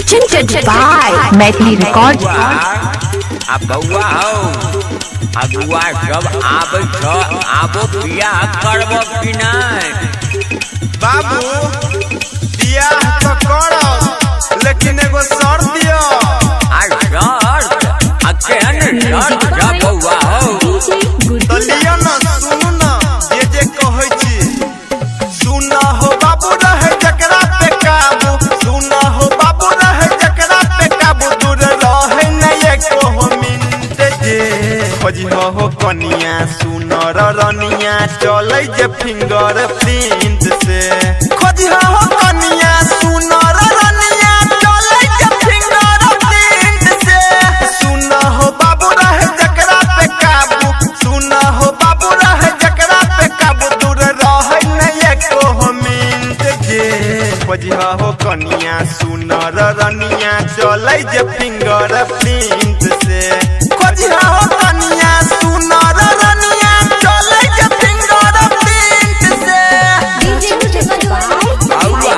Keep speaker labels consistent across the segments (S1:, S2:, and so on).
S1: Presented by Maithili record.
S2: बौआ आ बौआ हौ, अगुआ सब आबै छ, आबो बियाह करब कि नहि?
S3: बाबू, बियाह तऽ करब, लेकिन एगो शर्त दियऽ।
S2: आ शर्त? आ केहन शर्त छ बौआ हौ?
S3: तऽ लिअ न, सुनू न, जे जे कहै छी। सुन हो बाबू, रहे जकरा पे काबू, सुन हो बाबू, रहे जकरा पे काबू, दूर रहे न एको हो मिनट जे। खोजी हो कनिया सुनर रनिया, चलै जे फिंगर प्रिंट से। खोजी हो कनिया सुनर रनिया, चलै जे फिंगर प्रिंट से। सुन हो बाबू, रहे जकरा पे काबू, सुन हो बाबू, रहे जकरा पे काबू, दूर रहे न एको हो मिनट जे। खोजी हो कनिया सुनर रनिया, चलै जे फिंगर प्रिंट से। खोजी हो कनिया सुनर रनिया, चलै जे फिंगर प्रिंट से।
S2: बौआ,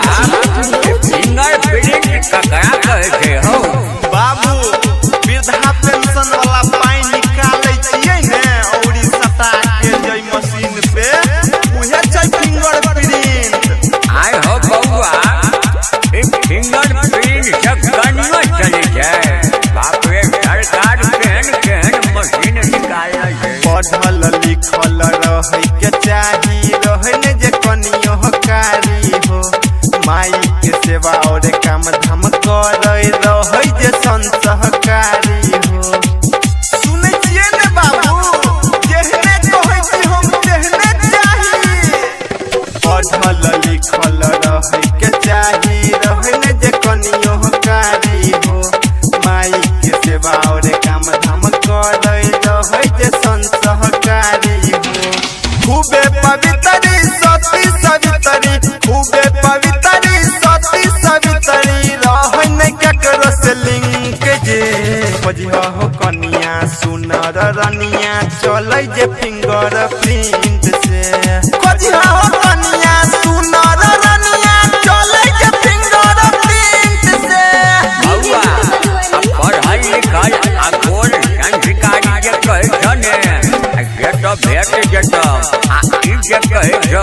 S2: फिंगर प्रिंट ककरा कहै छै हौ?
S3: बाबू, वृद्धा पेंशन वाला पाइ निकालै छियै ने, औरी सटा के जै मशीन पे, उहे छै फिंगर प्रिंट।
S2: आय हो बौआ, ई फिंगर प्रिंट से कनियो चलै छै? बाप रे, सरकार केहन केहन मशीन निकालल छै।
S3: पढ़ल लिखल रहै के चाही, रहै ने जे कनियो कारी हो, माई के सेवा और काम धाम करै, रहै जे संसहकारी हो। सुनै छियै ने बाबू, जेहने कहै छी हम तेहने चाही। पढ़ल लिखल रहै के चाही, रहै ने जे कनियो कारी हो, माई के सेवा और काम धाम करै, रहै जे संसहकारी हो। खूबे पवित्री सती सवितरी, खूबे पवित्री सती सवितरी, रहै नै केकरो से लिंक जे। खोजी हो कनिया सुनर रनिया, चलै जे फिंगर प्रिंट से। खोजी हो कनिया सुनर रनिया, चलै जे फिंगर प्रिंट से।
S2: बौआ, आ पढ़ल लिखल आ गोर संस्कारी जे कहै छ ने, आ से तऽ भेट जेतौ। आ ई जे कहै छ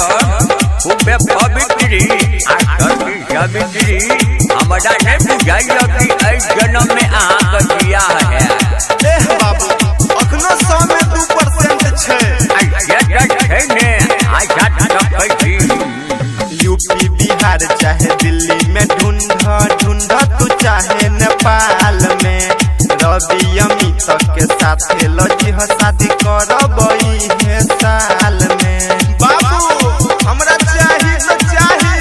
S2: खूबे पवित्री आ सती सवित्री, हमरा नहि बुझाइए कि एहि जन्म मे अहाँके बियाह हैत।
S3: एह बाबू, अखनो 100 मे 2% छै।
S2: आ से तऽ छै ने, अच्छा तकै छी।
S3: यूपी बिहार चाहे दिल्ली में ढूंढ, ढूंढ तू चाहे नेपाल में, रवि अमित के साथे लजी ह, शादी करबई हे साल में। बाबू, हमरा चाही तो चाही,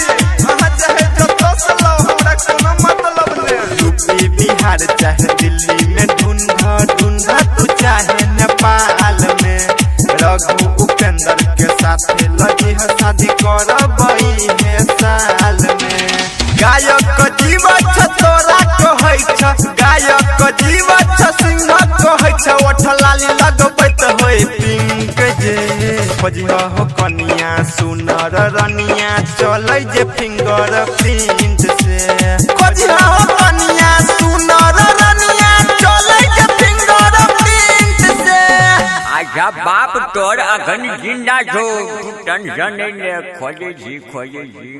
S3: अहाँ चाहे जतऽ से लाउ, हमरा कोनो मतलब ने। यूपी बिहार चाहे दिल्ली में ढूंढ, ढूंढ तू चाहे नेपाल में, रघु उपेंद्र के साथे लगी ह, शादी करबई हे साल में। गायक जीव छ तोरा कहै छ, गायक जीव छ सिंह कहै छ, ओठ लाली लगबैत होय पिंक जे। खोजी हो कनिया सुनर रनिया, चलै जे फिंगर प्रिंट से। खोजी हो कनिया सुनर रनिया, चलै जे फिंगर प्रिंट से।
S2: अच्छा, बाप तोर अखन जिंदा छौ, तू टेंशन नहि ले, खोजै छी, खोजै छी।